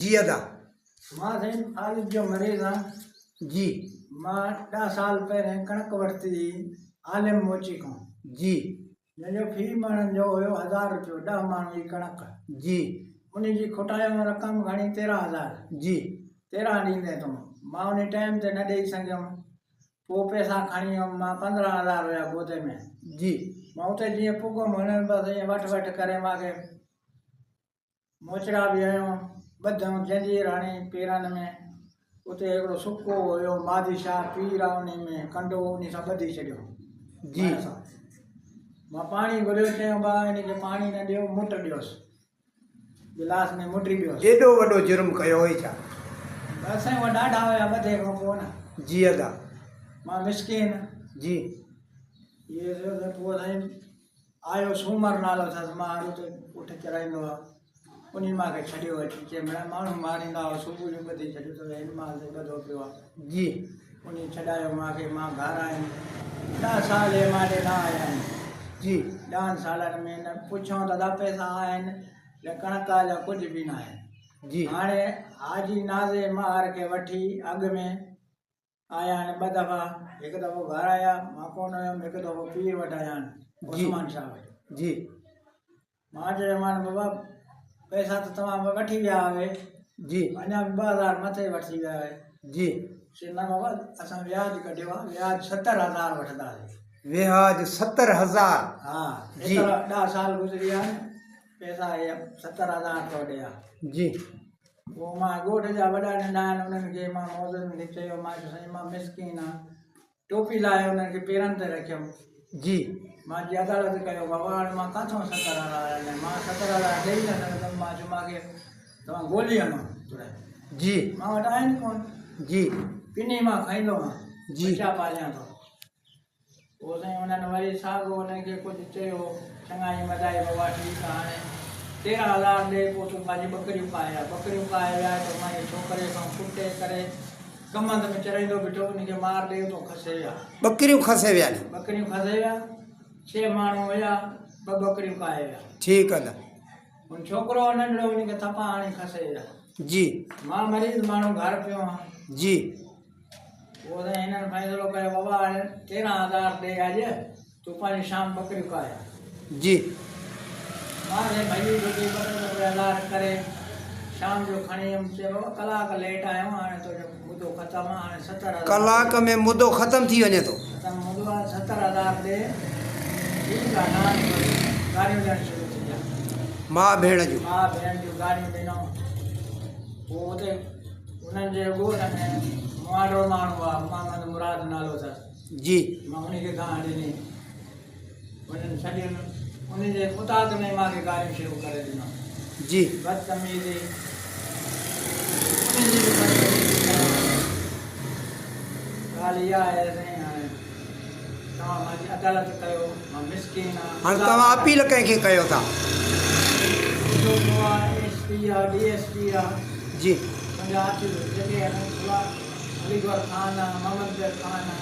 جي ادا. مان سائين فالج جو مريض آن. جي. مان ڏھ سال پهرين ڪڻڪ ورتي هئي عالم موچي کان. جي. جنهن جو في مڻن جو هيو ھزار روپيو ڏھ ماڻهن جي ڪڻڪ. جي. انهي جي کوٽايم رقم گهڻي تيرهن ھزار. جي. تيرهن ڏيندين تون. مان انهي ٽائيم تي نه ڏئي سگهيم. پوء پئسا کڻي ويم مان 15 ھزار هيا گودي ۾. جي. مان اتي جيئن پڳم هنن بس ائين وٺ وٺ ڪري مان کي موچڙا به هنيو، ٻڌم زنجير هڻي پيرن ۾، اتي هڪڙو سڪو هيو ماضي شاهه پير آ انهي ۾ ڪنڊو انهي سان ٻڌي ڇڏيو. جي. مان پاڻي گهريو چيم با انهي کي پاڻي نه ڏيو مٽ ڏيوس گلاس ۾ مٽي ڏيوس. ايڏو وڏو جرم ڪيو هئي ڇا؟ بس سائين اهي ڏاڍا هيا ٻڌي کان پوء نه. جي ادا. مان مسڪين. جي. اهي چيو ته پوء سائين آيو سومر نالو اٿس ماهر اتي اٺ چرائيندو آ انهي مان کي ڇڏيو اچي چي مڙا ماڻهو ماريندا هئا صبح جو ٻڌي ڇڏيو اٿس هن مهل تائين ٻڌو پيو آ جي. انهي ڇڏايو مان کي مان گهر آيم ڏهه سال هي مان ڏي نه آيا آهن جي. ڏهن سالن ۾ نه پڇيو ته ادا پئسا آهن يا ڪڻڪ آ يا ڪجهه به ناهي جي. هاڻي حاجي نازي ماهر کي وٺي اڳ ۾ آيا آهن ٻه دفعا هڪ دفعو گهر آيا مان ڪونه هيم هڪ دفعو پير وٽ آيا آهن عثمان شاهه وٽ. جي. مان چيومان بابا پئسا ته توهان وٺي ويا آهي. جي. اڃا به 2000 مٿي وٺي ويا آهي. جي. چي نه بابا اسان وياج ڪڍيو آهي وياج 70,000 وٺنداسين. وياج 70,000. ها. جي. ايترا 10 سال گذري ويا آهن پئسا هي 70,000 ٿو ڏي ها. جي. پوء مان ڳوٺ جا وڏا ننڍا آهن انهن کي مان معززن کي چيو مان چيو سائين مان مسڪين آهيان ٽوپي لاهي انهن کي پيرن تي رکيم. جي. مان چي عدالت ڪيو بابا هاڻي مان ڪاٿون 70,000 آڻيان مان 70,000 ڏئي نه سگهندم مان چيو مان کي توهان گولي هڻو تڙائي. جي. مان وٽ آهن ڪونه. جي. پني مان کائيندو هان. جي. ٻچا پاليان ٿو. پوء سائين انهن وري ساڳو انهن کي ڪجهه چيو، چڱائي مدائي بابا ٺيڪ آ هاڻي 13,000 ڏي پوء تون پنهنجي ٻڪريون ڪاهي آ. ٻڪريون ڪاهي ويا ته مان ڇوڪري کان ڪٽي ڪري ڪمند ۾ چرائيندو بيٺو ان کي مار ڏئي اتو کسي ويا. ٻڪريون کسي ويا ني. ٻڪريون کسي ويا، ڇهه ماڻهو هيا، ٻه ٻڪريون ڪاهي ويا. ٺيڪ ادا. هن ڇوڪرو هو ننڍڙو ان کي ٿپا هڻي کسي ويا. جي. مان مريض ماڻهو گهر پيو هان. جي. پوء سائين هنن فيصلو ڪيو بابا هاڻي 13,000 ڏي اڄ تون پنهنجي شام ٻڪريون ڪاهي آ. جي. مان سائين ڀڄي ڀڄي ٻه ٽي ٽي هزار ڪري شام جو کڻي ويم چي بابا ڪلاڪ ليٽ آيو آهين هاڻي تنهنجو مدو ختم آ هاڻي 70,000 ڪلاڪ ۾ مدو ختم ٿي وڃي ٿو. ختم مدو آ 70,000 ڏي ٺيڪ آ نه آڻي وري گاريون ڏيڻ شروع ٿي ويا. ماء ڀيڻ جون. ماء ڀيڻ جون گاريون ڏنائون پوء اتي انهن جي ڳوٺ ۾ مهاڏو ماڻهو آ، محمد مراد نالو اٿس. جي. مان انهي کي دانهن ڏني. انهن سڄن انهن جي اوطاق ۾ مان کي گاريون شروع ڪري ڏنو. جي. بدتميزي انهن جي به بدتميزي ڪيائون. ڳالهه اها آهي سائين هاڻي توهان مانجي عدالت ڪيو مان مسڪين آ. هاڻي توهان اپيل ڪنهن کي ڪيو ٿا؟ ٻڌو پيو آ ايس پي آ ڊي ايس پي آ. جي. منهنجا آفيسر جيڪي آهن علي گوهر خان آ محمد بيگ خان آ.